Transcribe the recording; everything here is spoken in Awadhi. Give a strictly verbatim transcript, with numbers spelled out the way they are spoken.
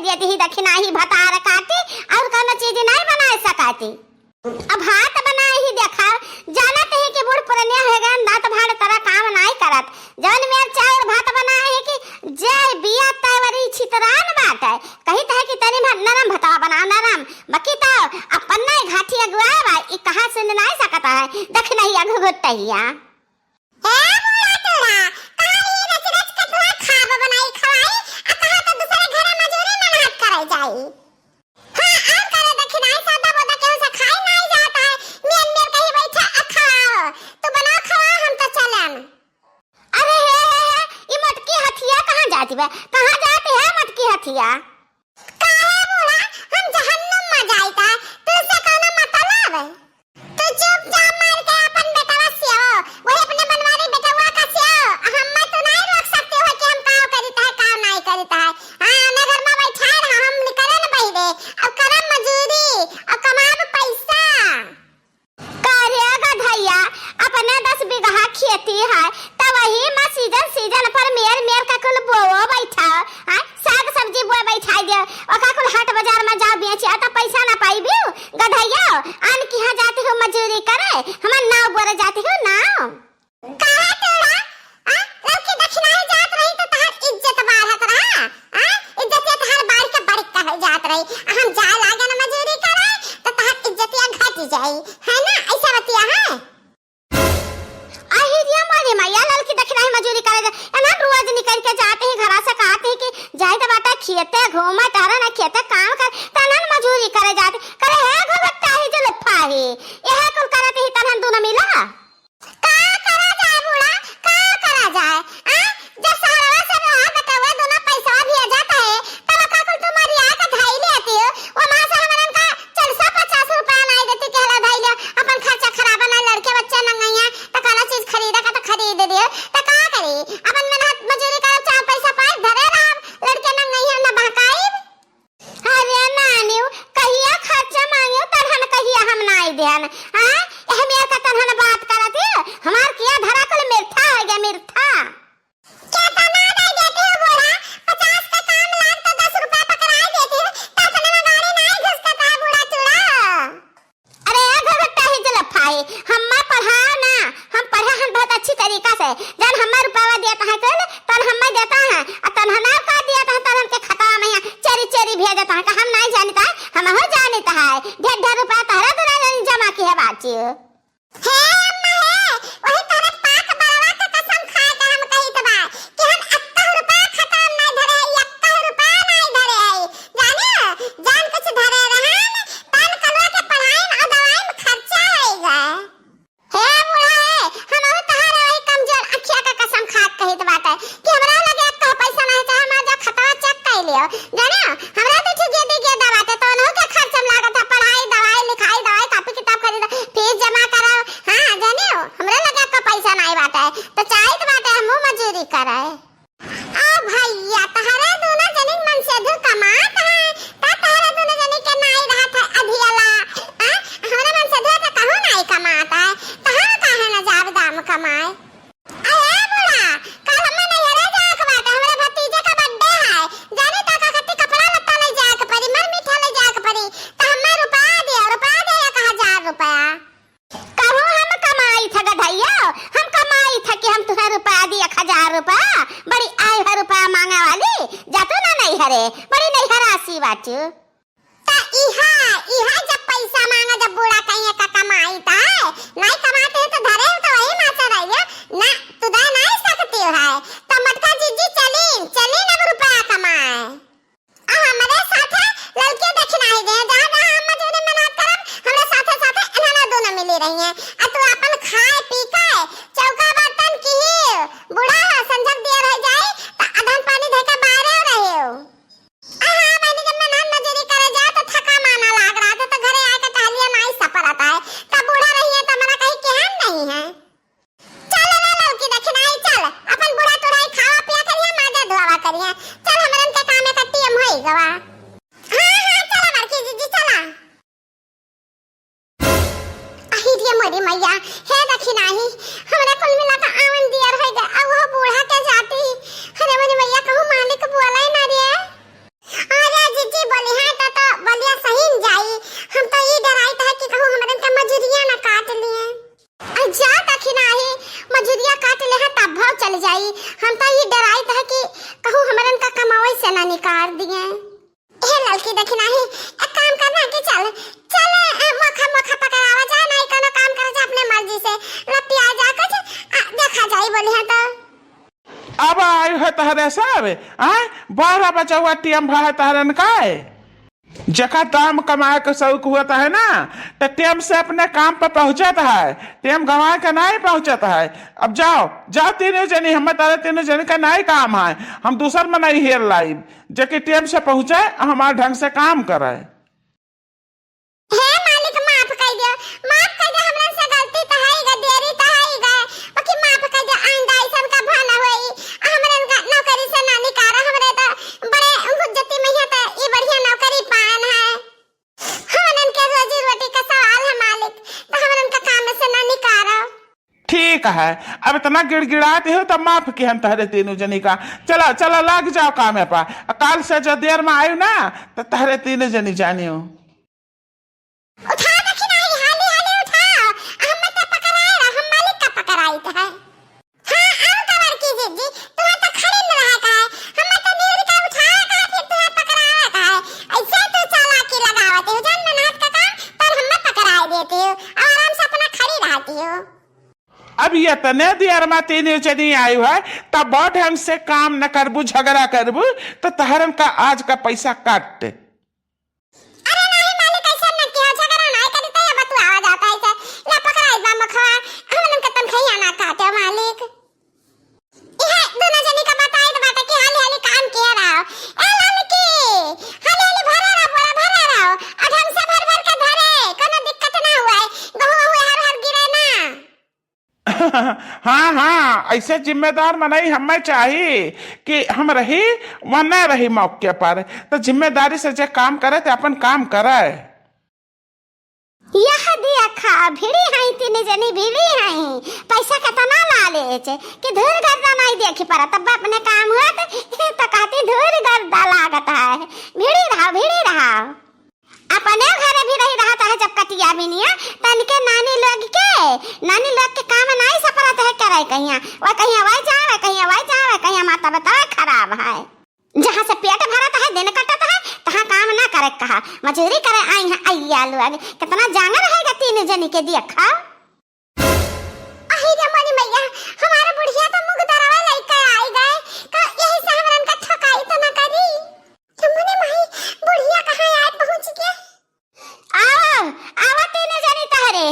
देती ही दखिनाही भतार काटी, अउर कउनो चीज नाहीं बनाए सकाती। अब भात बनाए ही देखा, जानत ही कि बूढ़ पुरनिया होइ गए, दाँत भाड़ तरा काम नाहीं करत। जउन मेर चाउर भात बनाए ही कि जे बिया तैवरी छितरान बाटे, कहित है कि तनी भर नरम भतवा बनाओ, नरम। बकी तो अपन नाहीं घाटी अगुआए बा, ई कहाँ से नाहीं सकत है, दखिनाही अघुघुटहिया। ए बूढ़ा टूरा, कहाँ ई रच रच के तोरा खाब बनाई खवाई, आ कहाँ तो दूसरे घरे मजूरी मेहनत करे जाई। हाँ, अउर करे दखिनाही सादा बोदा केहू से खाई नाहीं जात है, मेन मेन कहीं बैठे आ खाओ, तू बनाओ खवाओ, हम तो चलन। अरे हे, हे, हे, ई मोटकी हथिया कहाँ जाती बा? कहाँ जाती है मोटकी हथिया? काहे बूढ़ा, हम जहन्नुम में जाइत है, तुझसे कउनो मतलब? तू चुपचाप मार के अपन बेटवा सियाओ, वही अपने बनवारी बेटवा का सियाओ। हम्मे तू नाहीं रोक सकती हो कि हम काव करित है, काव नाहीं करित है। हाँ, अपने घर में बैठा रहा, हम निकले न बहिरे, अब करब मजूरी, अब कमाब पैसा। का रे गधइया, अपने दस बीघा खेती है, त वही में सीजन सीजन पर मेर मेर का कुल बोओ बैठा, हाँ, साग सब्जी बोए बैठाई दे, ओका कुल हाट बाजार में जाओ बेचे, त पैसा ना पाइबू। गधइया, आन किहाँ जाती हो मजूरी करे, हमार नाव बोरे जाती हो नाव। काहे टूरा? आ? लड़की दखिनाही जात रही त तहार इज्जत बाढ़त रहा? आ? इज्जत ये तहार बाढ़ के बढ़ कहल जात रही। आ हम जाए लागे न मजूरी करे, त तहार इज्जतिया घट जाई। है ना? ऐसा बतिया है? अहि रे मोरी मैया, ललकी दखिनाही मजूरी करे जा, एनहन रोज निकल के जाते ही घरा से कहते ही कि जाइत बाटे खेते घूमे, टहरे ना खेते काम कर, त एनहन मजूरी करे जाते, करे हे घुघुटाही जुलफाही, यह कुल करत ही तनहन दुनो मिला। का करा जाए बूढ़ा, का करा जाए? आ? जब सहरवा से रहा बटवा दुनो पैसा भेजत है, तब का कुल तू मरिया के धई लेती हो, वो माँ से हमरन का चार सौ पचास रुपया नाई देती, कहला धई ले, अपन खर्चा खराब ना, लड़के बच्चे नंगइया, त कहला चीज खरीदे का त खरीद दियो, त का करी? अपन मेहनत मजूरी करब, चार पैसा पाए, धरे रहब, लड़के नंगइया न बहकाइब। अरे नानियो, कहिया खर्चा मांगियो, तड़हन कहिया हम नाई देन, हाँ? एह मेर का तड़हन बात करत है, हमार किया धरा कुल मिर्था हो गया, मिर्था। केतना दे देती हो बूढ़ा? पचास का काम लाग तो दस रुपया पकड़ाई देती हो, तो अपने में गाड़ी नाई घुसकता है बूढ़ा चूड़ा। अरे ए घुघुटाही जुलफाही, हम्मा पढ़ाओ ना, हम पढ़े हन बहुत अच्छी तरीका से, जन हम्मा रुपया देता है कुल, तन हम्मा देता है, आ तन हनार का देता है, तन हमके खतवा में यहाँ चेरी चेरी भेजता है, का हम नाई जानित है, हमहू जानित है, ढेर ढेर रुपया तहरा दुना जनी जमा की है बाची। हे अम्मा हे, वही तोरे पाक बड़वा के कसम खाए के हम कहित बा कि हम एक्कहु रुपया खाता में नाई धरे हई, एक्कहु रुपया नाई धरे हई। जाने, जान कुछ धरे रहन, तन कलवा के पढ़ाई में और दवाई में खर्चा होई गए। हे बूढ़ा हे, हमहू तोहरे वही कमजोर अखिया के कसम खाए के कहित बाटे कि हमरा लगे एक्कहु पैसा नाई, चाहे हमार जो खतवा check कर लियो। जाने, हमरा तो ठीक ये दिगे दवाते तो उन्हों के खर्च में लागत है, पढ़ाई, दवाई, लिखाई, दवाई, कॉपी, किताब खरीद, फीस जमा कराओ। हाँ, जानियो, हमरे लगे का पैसा नाई बाटे, तो चाहित बाटे हमहू मजूरी करे। आ भैया, तहरे दूनो जनिक मन से धू कमात है, ता तहरे दूनो जनिक के नाई रहत है अधियला। आ, हमरा मन से धू तो कहूँ नाई कमात है, तो हम काहे न जाब दाम कमाए? अरे बूढ़ा, कल हम्मे नैहरे जाए के बाटे, हमरे भतीजे का birthday है। जानी तो का खातिर कपड़ा लत्ता ले जाए के पड़ी, मर मीठा ले जाए के पड़ी। तो हम्मे रुपया दियो, रुपया दियो, एक हजार रुपया। कहूँ हम कमाई था गधैया, हम कमाई था कि हम तुहे रुपया दी एक हजार रुपया। बड़ी आई है रुपया मांगे वाली, जा तू ना नैहरे, बड़ी नैहरासी बाटू। त इहा, इहा जब पैसा मांगा, जब बूढ़ा कहिए का कमाई त है, नाई कमाते हैं तो धरे हो तो वही माँ से रहिए ना, तू दे नाई सकती है। तो मटका जीजी चलीन, चलीन अब रुपया कमाए। आ हमरे साथे ललके दखिनाही दे, जहाँ जहाँ हम मजूरी मेहनत करब, हमरे साथे साथे इन्हना दोनों मिली रहिए। आ तू अपन खाए पी के चौका बर्तन किही, बूढ़ा हो, संझक दिया रह जाई, त अदहन पानी धे के बाहरे रहियो। अहा, बहिनी, जब मेहनत मजूरी करे जाओ तो थका माना लाग रहा था, तो घरे आके टहलिया नाई सपरत है। तब बूढ़ा रही है तो हमारा कहीं केहन नहीं है। चल रे लड़की, दखिनाई हम तो ये डराइत है कि कहूँ हमरन का कमावई से ना निकाल दिए। हे ललकी, देखी नाही, एक काम करना कि चल, चल, ए, मोखा, मोखा पकड़ावा जा, नाही कोनो काम करे जा अपने मर्जी से, लपिया जा कुछ, आ, देखा जाई बोली है तो। अब आयु है तहरे सब, आय? बारह बजउवा टेम भा है तहरन का है? जेका दाम कमाए के शौक होत है ना, त टेम से अपने काम पे पहुँचत है, टेम गँवाए के नाहीं पहुँचत है। अब जाओ, जाओ तीनों जनी, हमें तहरे तीनों जनी का नाहीं काम है, हम दूसर मनई हेर लाइब, जेके टेम से पहुँचे, हमार ढंग से काम करे। हे मालिक, माफ कइ दियो, माफ कइ दियो, हमरन से गलती त हई गए, देरी त हई गए, बाकी माफ कइ दियो, आइंदा अइसन का भा ना होई, हमरन का नौकरी से ना निकारा, हमरे त बड़े हुज्जती में है त ई बढ़िया नौकरी पाएन है। हमरन के रोजी रोटी का सवाल है मालिक, त हमरन का काम से ना निकारा। ठीक है, अब इतना गिड़गिड़ात हो त माफ किहन तहरे तीनों जनी का। चला, चला, लाग जाओ कामे पा। आ काल से जो देर में आयु ना, त तहरे तीनों जनी जानियो। उठा देखी नाही, हाली हाली उठा। हम त पकड़ाए रहा, हम मालिक का पकड़ाइत है। हाँ, आओ तो बड़की जिज्जी, तुहा त खड़ी न रहा का है। हम त नीर का उठा का है, फिर तुहा पकड़ाए का है। ऐसे तू चालाकी लगावत हो, जान मन हाथ का काम, पर हम पकड़ाए देती हो। और आराम से अपना खड़ी रहती हो। अब ये तने देर में तीनों जनी आयु है, तब बहुत ढंग से काम न करबू, झगड़ा करबू, तो तहरन का आज का पैसा काट। अरे नाही मालिक, ऐसा न किया, झगड़ा नाही करी, तो ये बतुआवा जाता है, ऐसे ना पकड़ाई बा मखवा, हम लोग के तनखैया ना काटे मालिक। इहे दोनों जनी का बताई तो बाटे कि हाली हाली काम किया रहो। ए ललकी, हाली हाली भरे रहो, बोरा भरे रहो, और ढंग से भर भर के भरे, कोनो दिक्कत ना हुए, गहूँ वहूँ हर हर गिरे ना। हाँ, हाँ, ऐसे जिम्मेदार मनई हमें चाही कि हम रही, वह न रही मौके पर। तो जिम्मेदारी से जे काम करे, ते अपन काम करे। यह दिया खा, भिड़ी हई, तीन जनी भिड़ी हई। पैसा केतना लालेच कि धूर गर्दा नाई देखी पड़त। तब अपने काम होत, तो कहती, "धूर गर्दा लागत है, भिड़ी रहा, भिड़ी रहा।" अपने घरे भी रही रहत है जब कटिया बिनिया, तनिके नानी लोग के, नानी लोग के काम नाई सपरत है करे कहिया, वह कहिया वह जावे, कहिया वह जावे, कहिया माता बतावे खराब है। जहाँ से पेट भरत है, दिन कटत है, तहाँ काम ना करे कहा, मजूरी करे आई है अइया लोग। कितना जांगर है तीन जनी के देखा। अही रे मोरी मैया, हमार बुढ़िया तो मुँह दरवा लइके आई गए, का यही से हमरन का ठकाई तो ना करी? तो मोरी माई, बुढ़िया कहाँ आए पहुँच के? आवा, आवा तीनों जनी तहरे,